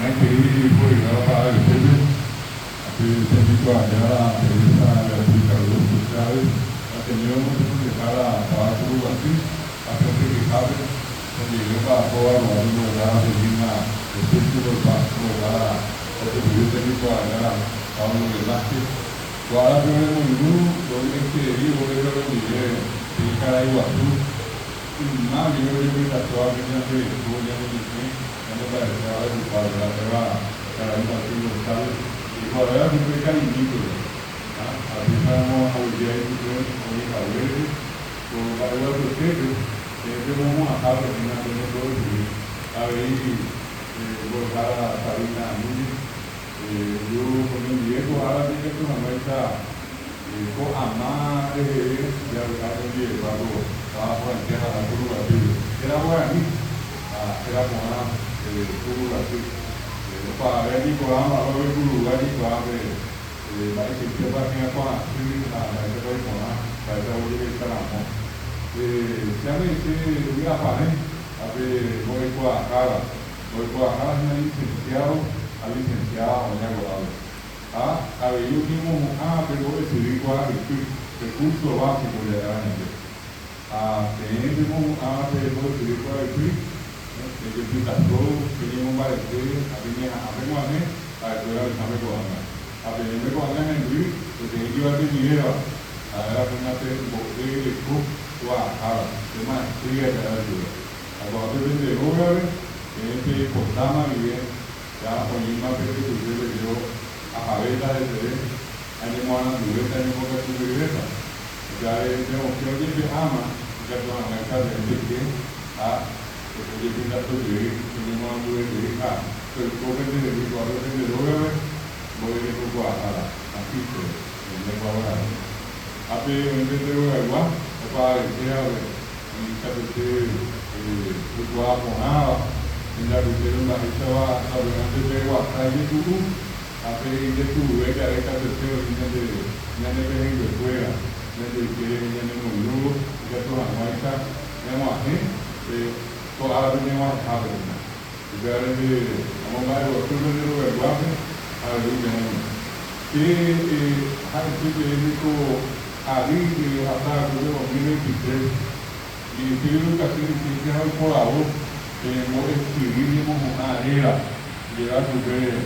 Maitei poyváva ABC-pe, ape tembikuaajára Teresa Beatriz Cardozo Chávez, Ateneo motenondehára táva Kuruguaty, ape osegihápe, hendive omba'apóva Ruápe mbo'ehára Felina Jesús Paz mbo'ehára katupyry tembikuaajára Pablo Velázquez. Ko árape oremoirũ rovy'aiterei órepe orendive peteĩ karai guasu yma guive ojepytasóvape ñande reko, ñane ñe'ẽ, ñane mba'eháva rayhupápe, ha'éva karai Martín González, jaikuaavéva chupe Karimítope. Ha upéicharamo aguyje chupe oĩ hague rehe ko mba'e guasuetépe, peẽ pemohu'ãhápe hína pene mbo'epyre. Avei mbo'ehára Sabina Núñez, Ju oñondive ko árape ikatu hag̃uáicha ko ama reheve javy'a oñondivepa ko táva porãite ha Kuruguatýpe. Héra guarani ha héra porã Kuruguaty. Opavave ajeikuaa mba'épa pe Kurugua ajeikuaa pe mba'eichaitépa hyakuã asy ha mba'éichapa iporã, mba'éichapa ojehecha ramo. Che ame'ẽse vy'apavẽ ha pe mbo'ekuaahára. Oikuaahára hína licenciado ha licenciada oña ko'ápe. Ha avei oñemohu'ã pe mbo'esyry kuaa'ypy, pe curso básico ja'éva ñande. Ha peẽ pemohu'ãva pe mbo'esyry kuaa'ypy, pejepytaso, peñemombarete ha peñeha'ã peg̃uahẽ ha'ekuéra oĩháme ko'ág̃a. Ha peẽme ko'ág̃a hemby peteĩ ijyvatemivéva, ha'éva hína pe mbo'e reko kuaahára, pe maestría ja'éva chupe. Ha ko'ápe pende rógape, peẽ peipotáma guive, ja oĩma pende pype pejo ahavéta heseve, añemoaranduvéta, añembokatupyryvéta. Upévare pe okẽ ojepe'áma, ikatu hag̃uáicha peẽ peike ha ojepytaso jey, oñemoaranduve jey ha toiko pendehegui ko'ápe pende rógape mbo'erekokuaahára, magíster, en lengua guarani. Ha pe oĩ pende rogaygua, opavavetévape. Oĩ katuete oikuaa porãva pende apytépe mba'éichapa sapy'ánte pe guata ijetu'u ha pe ijetu'uve jave katuete oĩ ñande ñane pehẽnguekuéra ñande ykére ñanemoirũvo ikatu hag̃uáicha ñag̃uahẽ pe ko árape ñag̃uahẽhápe hína. Upévare nde amomba'eguasu pende rogayguápe ha avei peẽme. Che ha'ete peẽme ko Ary ohasa va'ekue pe 2023, Ministerio de Educación y Ciencias oiporavo pe mbo'esyry ñemohu'ã réra, lleva chupe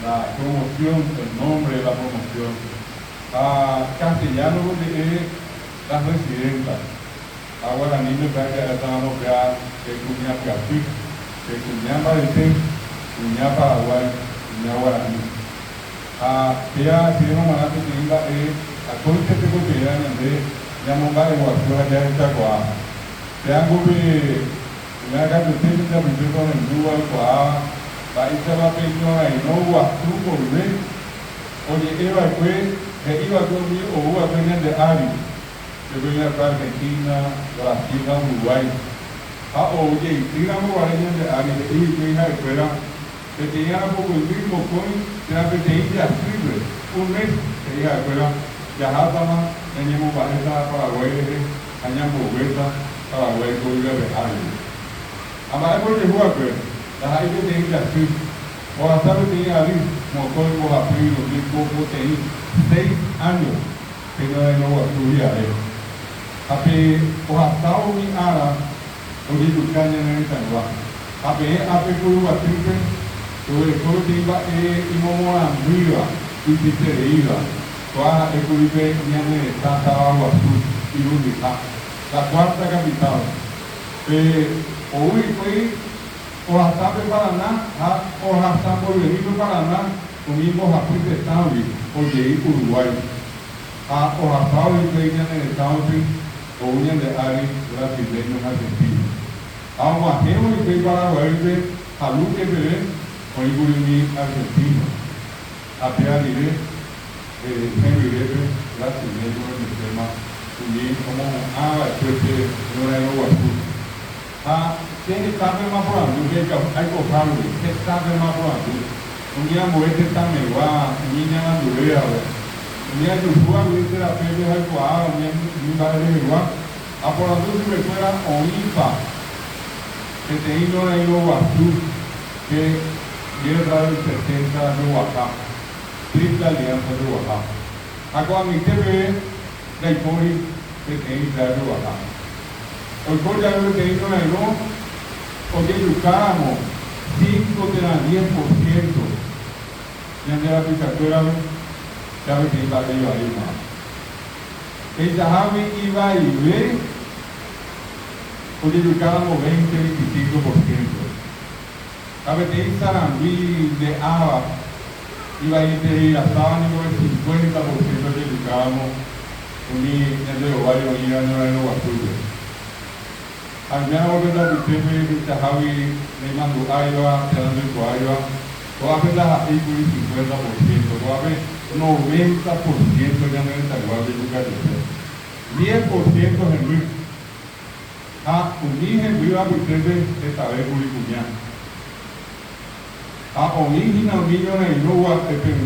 la promoción, el nombre de la promoción, ha castellano-pe oje'e las residentas, ha guaraníme pe ja'étaramo péa pe kuña pyaty, pe kuña mbarete, kuña Paraguái, kuña guarani. Ha péa chéverõ g̃uarã peteĩ mba'e akóinte tekotevẽva ñande ñamomba'eguasu ha jahechakuaa. Péango pe yvã katuete pende apytépe ohendúva oikuaáva mba'éichapa pe ñorairõ guasu mboyve oje'e va'ekue, he'i va'ekue umi ou va'ekue ñande ári, pépe oĩ va'ekue Argentina, Brasil ha Uruguay. Ha ou jeity ramo guare ñande ári he'i hikuái ha'ekuéra Peteĩ arapokõindy mokõi térã peteĩ jasýpe, un mes, he'i ha'ekuéra, jahátama ñañemomba'éta Paraguái rehe ha ñamboguéta Paraguái ko yvy árigui. Ha mba'épa ojehu va'ekue? Ndaha'éi peteĩ jasy, ohasa peteĩ ary, mokõi, mbohapy, irundy, po, poteĩ, seis años, pe ñorairõ guasu hi'are. Ha pe ohasávo umi ára ojejuka ñane retãygua. Ha peẽ ápe Kuruguatýpe peguereko peteĩ mba'e imomorãmbýva, tuichaitereíva, kóa ha'e kuri pe ñane retã táva guasu irundyha, la cuarta capital. Pe ou hikuái ohasa pe Parana ha ohasa mboyvemi pe Parana umi mbohapy tetãgui ojei Uruguái. Ha ohasávo hikuái ñane retã rupi ou ñande ári brasileño ha argentino. Ha og̃uahẽvo hikuái Paraguaýpe ha Luque peve oĩkuri umi argentino, ha péva rire hembyrépe brasileño oñesẽma umi omohu'ã va'ekue pe ñorairõ guasu. Ha che hetápema porandu che aikohágui, hetápema porandu umi ambue tetãmegua, umi iñaranduvévape, umi ajuhúvagui che rapépe ha oikuaáva umi mba'e rehegua. Aporandu chupekuéra oĩpa peteĩ ñorairõ guasu pe Guerra del 70 joguaha, Triple Alianza joguaha. Ha ko'ag̃aite peve ndaipóri peteĩ Israel joguaha. Oiko jave peteĩ ñorairõ ojejukáramo cinco térã diez por ciento ñande rapichakuérape, ja peteĩ mba'e ivaíma. Peichahágui ivaive ojejukáramo veinte, veinticinco por ciento. Ha peteĩ sarambi nde'áva ivaietereirasáva ningo pe cincuenta por ciento ojejukáramo umi ñande rovái oĩva ñorairõ guasúpe. Ha oiméramo pende apytépe peichahágui naimandu'áiva térã ndoikuaáiva, ko'ápe ndaha'éikuri cincuenta por ciento, ko'ápe noventa por ciento ñane retãygua ojejuka chupe. Diez por ciento hemby. Ha umi hembýva apytépe hetave kuri kuña. Ha oĩ hína umi ñorairõ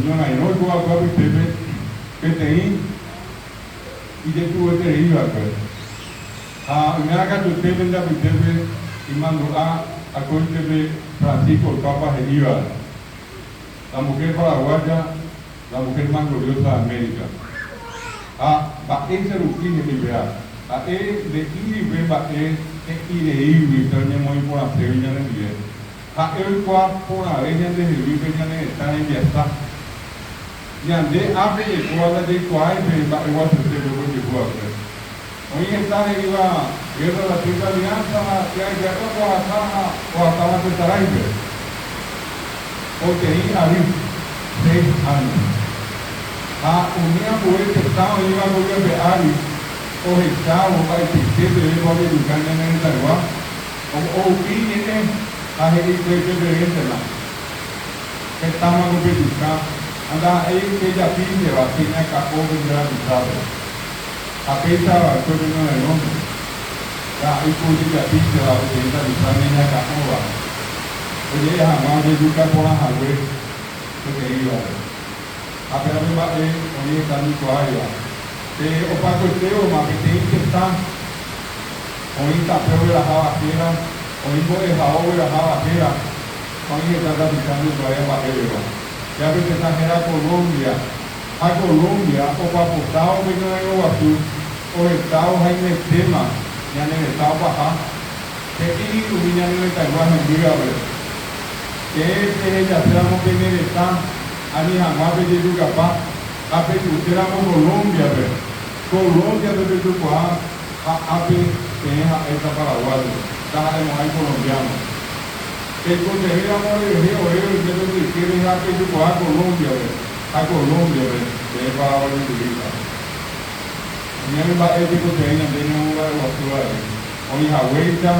ñorairõ oikova'ekue apytépe peteĩ ijetu'ueterei va'ekue. Ha oiméva katuete pende apytépe imandu'a akóinte pe Francisco el Papa he'íva, La mujer paraguaya, la mujer más gloriosa de América. Ha mba'éicha rupi he'i péva? Ha'e nde'íri upe mba'e he'i reígui pe oñemoĩ porãségui ñanendive. Ha'e oikuaa porãve ñandehegui pe ñane retã rembiasa. Ñande ápe jaikóva ndajaikuaái pe mba'e guasuete pe ojehu va'ekue. Oĩ heta he'íva Guerra de la Triple Alianza ha pya'e ohasa ha ohasáma tesaráipe. Poteĩ ary, seis años. Ha umi ambue tetã oĩva ko yvy ape ári ohechávo mba'eichaite pevépa ojejuka ñane retãygua, ohupi iñe'ẽ ha he'i hikuái pepevéntema, Hetáma ko pejuka ha ndaha'éi pejapínteva peñakã'o pende rapichápe. Ha péicha va'ekue pe ñorairõme, ndaha'éi ku ojejapínteva peteĩ tapicha neñakã'óva, oje'e hag̃ua ojejuka porã hague peteĩvape. Ha péva pe mba'e oĩ heta ndoikuaáiva. Pe opakuetévoma peteĩ tetã oĩ tape ogueraháva héra, oĩ mbo'ehao ogueraháva héra, ha oĩ heta tapicha ndoikuaáiva mba'érepa. Péva pe tetã héra Colombia. Ha Colombia opapotávo pe ñorairõ guasu ohekávo haimetéma ñane retã opaha, he'i umi ñane retãygua hembývape, Peẽ pehejaséramo pene retã ani hag̃ua pejejukapa ha pejuséramo Colombia-pe, Colombia-pe pejukuaa ha ápe peẽ ha'éta paraguayo, ndaha'emo'ãi colombiano. Peikotevẽramo orerehe ore roike pende ykére ha pejukuaa Colombia-pe. Ha Colombia-pe peẽ paraguayo turísta. Ñane mba'e tekotevẽ ñande ñamomba'eguasu avei. Oĩ haguéicha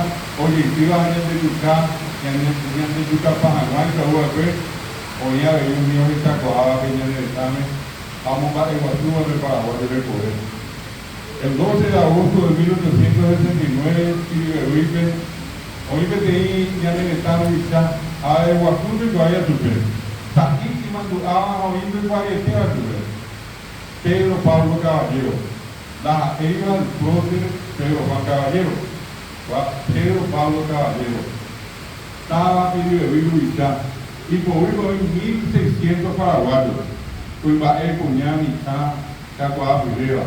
ojeitýva ha ñandejuka ñandejukapa hag̃uáicha ou va'ekue, oĩ avei umi ohechakuaáva pe ñane retãme ha omomba'eguasúva pe paraguayo rekove. El 12 de agosto de 1869 Piribebuy-pe oĩ peteĩ ñane retã ruvicha ha aeguasu ndoikuaáiva chupe. Sa'i imandu'áva ha oĩ ndoikuaaietéva chupe. Pedro Pablo Caballero, ndaha'éiva el prócer Pedro Juan Caballero, kua Pedro Pablo Caballero, táva Piribebuy ruvicha, ipoguýpe oĩ 1600 paraguayo, kuimba'e, kuña, mitã, kakuaa pyréva.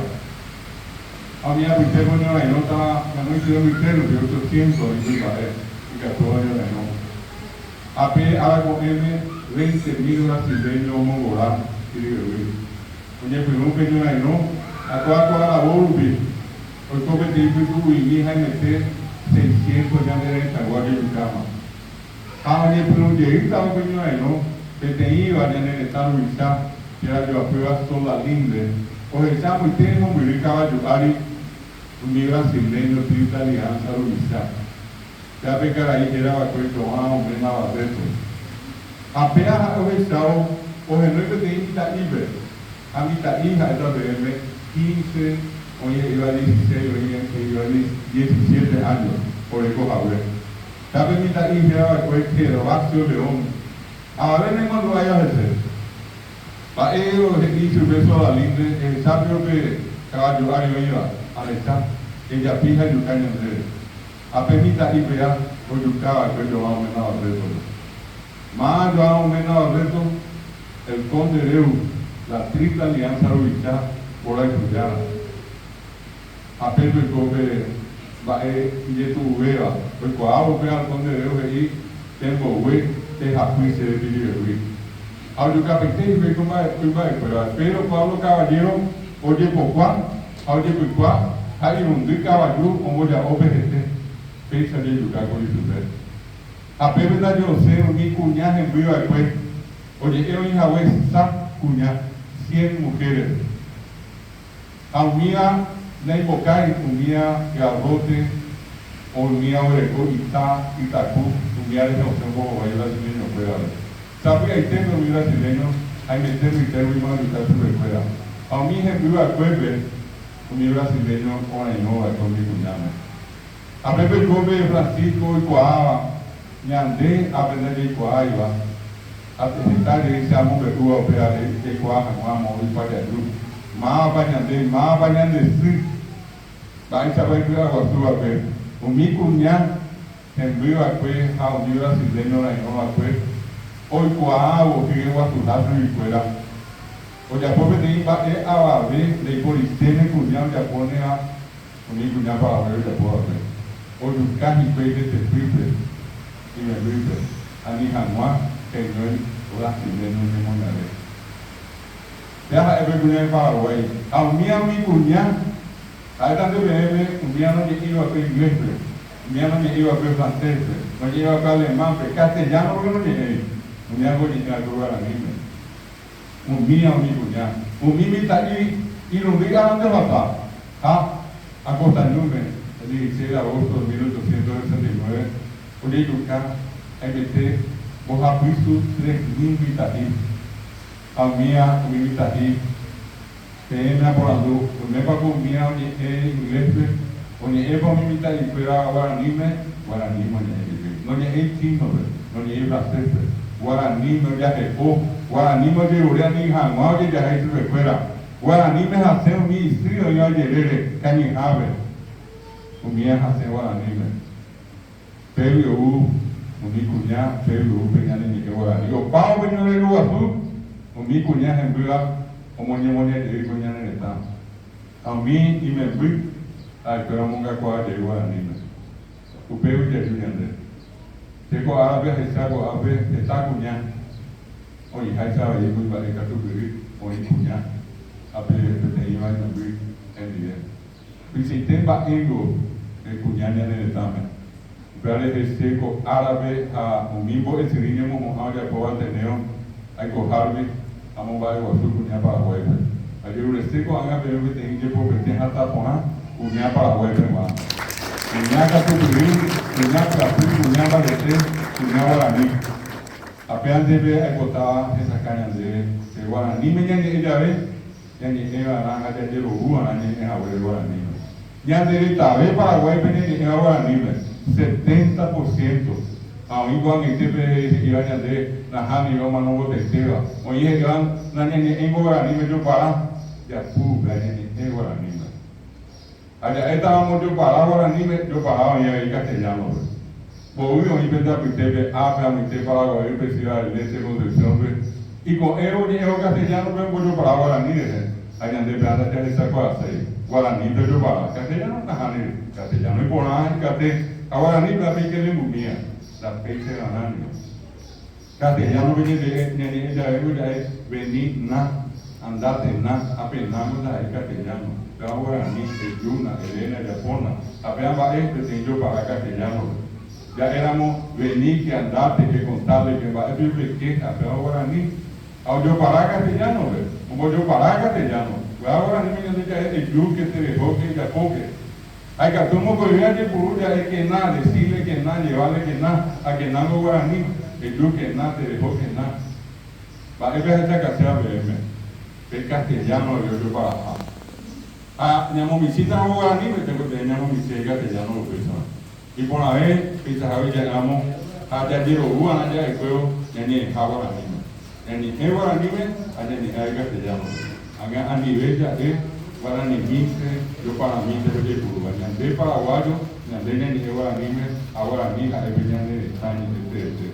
Ha umi apytépe oñorairõta ñanói yvy mbyte rupi, ochocientos oĩ kuimba'e ikatúva oñorairõ. Ha pe ára ko'ẽme veinte mil brasileño omongora Piribebuy. Oñepyrũ pe ñorairõ ha kóa ko aravo rupi oiko peteĩ pytu'u'imi haimete seiscientos ñande retãygua ojejukáma. Ha oñepyrũ jeýtavo pe ñorairõ, peteĩva ñane retã ruvicha térã joapýva Solalinde ohecha amoite mombyry kavaju ári umi brasileño Triple Alianza ruvicha. Péa pe karai héra va'ekue João Mena Barreto. Ha péa ha'e ohechávo ohenói peteĩ mitã'ípe, ha mitã'i ha'éta peẽme quince, oĩ he'íva dieciséis, oĩ he'íva diecisiete áño oreko hague. Tape mitã'i héra va'ekue Gervasio León. Avave naimandu'áiva hese. Mba'e he'i chupe Solalinde, ehecha pio pe kavaju ári oĩva, ahecha, ejapi ha ejuka ñandéve. Ha pe mitã'i pea ojuka va'ekue João Mena Barreto-pe. Máva João Mena Barreto, el Conde Deus, la Triple Alianza ruvicha, mborayhujára. Ha pépe oiko pe mba'e ijetu'uvéva, oikuaávo upe Halcón de Deus he'i, Pembogue, pehapy che piriveguy. Ha ojukapaite hikuái ko kuimba'ekuéra. Pedro Pablo Caballero ojepokua ha ojepykua ha irundy kavaju omboja'o pe hete, péicha ojejuka kuri chupe. Ha pépe ndaje osẽ umi kuña hemby va'ekue, oje'e oĩ hague sa kuña, cien mujeres. Ha umíva naimbokái umíva garrote, umíva oguereko ita, itaku, umíva rehe osẽ ombohovái brasileño-kuérape. Sapy'aitépe umi brasileño haimete mbytéguima ojuka chupekuéra, ha umi hemby va'ekuépe umi brasileño orairõ va'ekue umi kuñáme. Ha pépe oiko pe Francisco oikuaáva ñande ápe ndajaikuaáiva, ha heta jey che amombe'úva upévare jaikuaa hag̃ua moõipa jaju, mávapa ñande, mávapa ñande sy, mba'éichapa ipy'aguasu va'ekue umi kuña hemby va'ekue ha umi brasileño rairõ va'ekue oikuaávo hyeguasuha chuguikuéra. Ojapo peteĩ mba'e avave ndaiporichéne kuña ojapóneva Umi kuña Paraguái ojapo va'ekue, ojuka hikuái hetepýpe, imembýpe, ani hag̃ua heñói brasileño ñemoñare. Péa ha'e pe kuña de Paraguái, ha umía umi kuña, ha'éta nde peẽme, umía noñe'ẽi va'ekue ingléspe, umía noñe'ẽi va'ekue francéspe, noñe'ẽi va'ekue alemánpe, castellano porque noñe'ẽi, umía oñe'ẽ va'ekue guaraníme. Umía umi kuña, umi mitã'i irundy árante ohasa, ha Acosta Ñúme, el 16 de agosto de 1869, ojejuka haimete mbohapysu 3000 mitã'i. Ha umía umi mitã'i, peẽme aporandu, oimépa ko umía oñe'ẽ inglés-pe, oñe'ẽpa umi mitã'ikuéra guaraníme? Guaraníme oñe'ẽ jepe. Noñe'ẽi chino-pe, noñe'ẽi francés-pe. Guaraníme ojahe'o, guaraníme ojerure ani hag̃ua ojejahéi chupekuéra. Guaraníme hasẽ umi isy oĩva ijerére, kañyhápe. Umía hasẽ guaraníme. Pégui ou umi kuña, pégui ou pe ñane ñe'ẽ guarani. Opávo pe ñorairõ guasu, umi kuña hembýva omoñemoña jey ko ñane retã. Ha umi imemby, ha'ekuéra omongakuaa jey guaraníme. Upégui jaju ñande. Che ko árape ahecha ko'ápe heta kuña, oĩháicha avei kuimba'e katupyry oĩ kuña ha pe peteĩva imemby hendive. Tuichaite mba'éngo pe kuña ñane retãme. Upéva rehe che ko árape ha umi mbo'esyry ñemohu'ã ojapóva Ateneo aikohárupi amomba'eguasu kuña Paraguáipe. Ajerurese ko'ág̃a peẽme peteĩ jepopete hatã porã kuña Paraguáipe g̃uarã. Kuña katupyry, kuña pyapy, kuña mbarete, kuña guarani. Ha péva ndéve aipota hesakã ñandéve che guaraníme ñañe'ẽ jave, ñañe'ẽ va'erã ha jajerovu va'erã ñe'ẽ haguére guaraníme. Ñande retave Paraguáipe ñañe'ẽva guaraníme, setenta por ciento. Ha oĩ ko'ag̃aitépe he'íva ñande nahániri omanombotaitéva. Oĩ he'íva nañañe'ẽingo guaraníme jopara, japu upéva ñañe'ẽ guaraníme. Ha ja'étaramo jopara guaraníme, jopara oĩ avei castellano-pe. Mbovy oĩ pende apytépe ápe amoite Paraguaýpe, Ciudad del Este, Concepción-pe, iko'ẽvo oñe'ẽvo castellano-pe ombojopara guarani rehe, ha ñande péva ndajahechakuaaséi. Guaranípe ojopara, castellano nahániri. Castellano iporã ikate, ha guaranípe ape ikelembumía, ndapéicha va'erã niko. Castellano-pe ñañe'ẽ javéngo ja'e vení na, andate na, ha pe na-ngo ndaha'éi castellano, péva guarani, ejúna, eréna, ejapóna, ha péva mba'e peteĩ jopara castellano-pe. Ja'éramo vení, que andate, que contale, que mba'e pipe, ha péva guarani, ha ojopara castellano-pe, ombojopara castellano, péva guaraníme ñande ja'e eju, que tereho, que ejapóke. Ha ikatu mokõive ajepuru ja'e kena, decirle kena, llevarle kena, ha kenángo guarani, eju kena, tereho kena. Mba'épe ahechakase peẽme pe castellano rehe ojoparaha. Ha ñamomichĩtaramo guaraníme tekotevẽ ñamomichĩ castellano upéicharõ. Iporãve peichahágui ja'éramo ha jajerovu va'erã ja'ekuévo ñañe'ẽha guaraníme. Ñañe'ẽ guaraníme ha ñañe'ẽ avei castellano-pe. Ág̃a anive ja'e guaranimínte, joparamínte ojepurúva. Ñande paraguayo, ñande ñañe'ẽ guaraníme ha guarani ha'e pe ñane retã ñe'ẽ teete.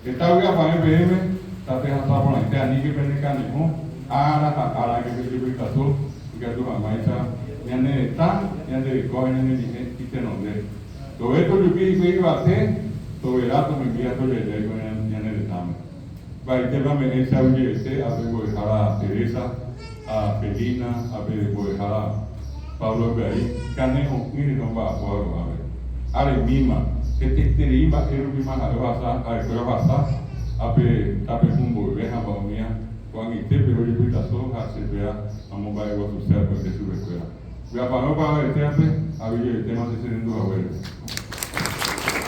Heta vy'apavẽ peẽme, tapehasa porãite aníke pene kane'õ ára ha árake pejepytaso ikatu hag̃uáicha ñane retã, ñande reko ha ñane ñe'ẽ itenonde. Tove tojupi hikuái yvate, tovera tomimbi ha tojajái ko ñane retãme. Mba'eitépa me'ẽ che aguyjevete ape mbo'ehára Teresa ha Felina ape mbo'ehára Pablo Pyai kane'õ'ỹ rehe omba'apóva ko'ápe. Aremíma, hetaiterei mba'e rupíma ha'e ohasa, ha'ekuéra ohasa ape tape hũ mboyve ha mba'umía ko'ag̃aitépe ojepytaso ha che péa amomba'eguasuse akóinte chupekuéra. Vy'apavẽ opavavetévape aguyjevetéma che che rendu haguére.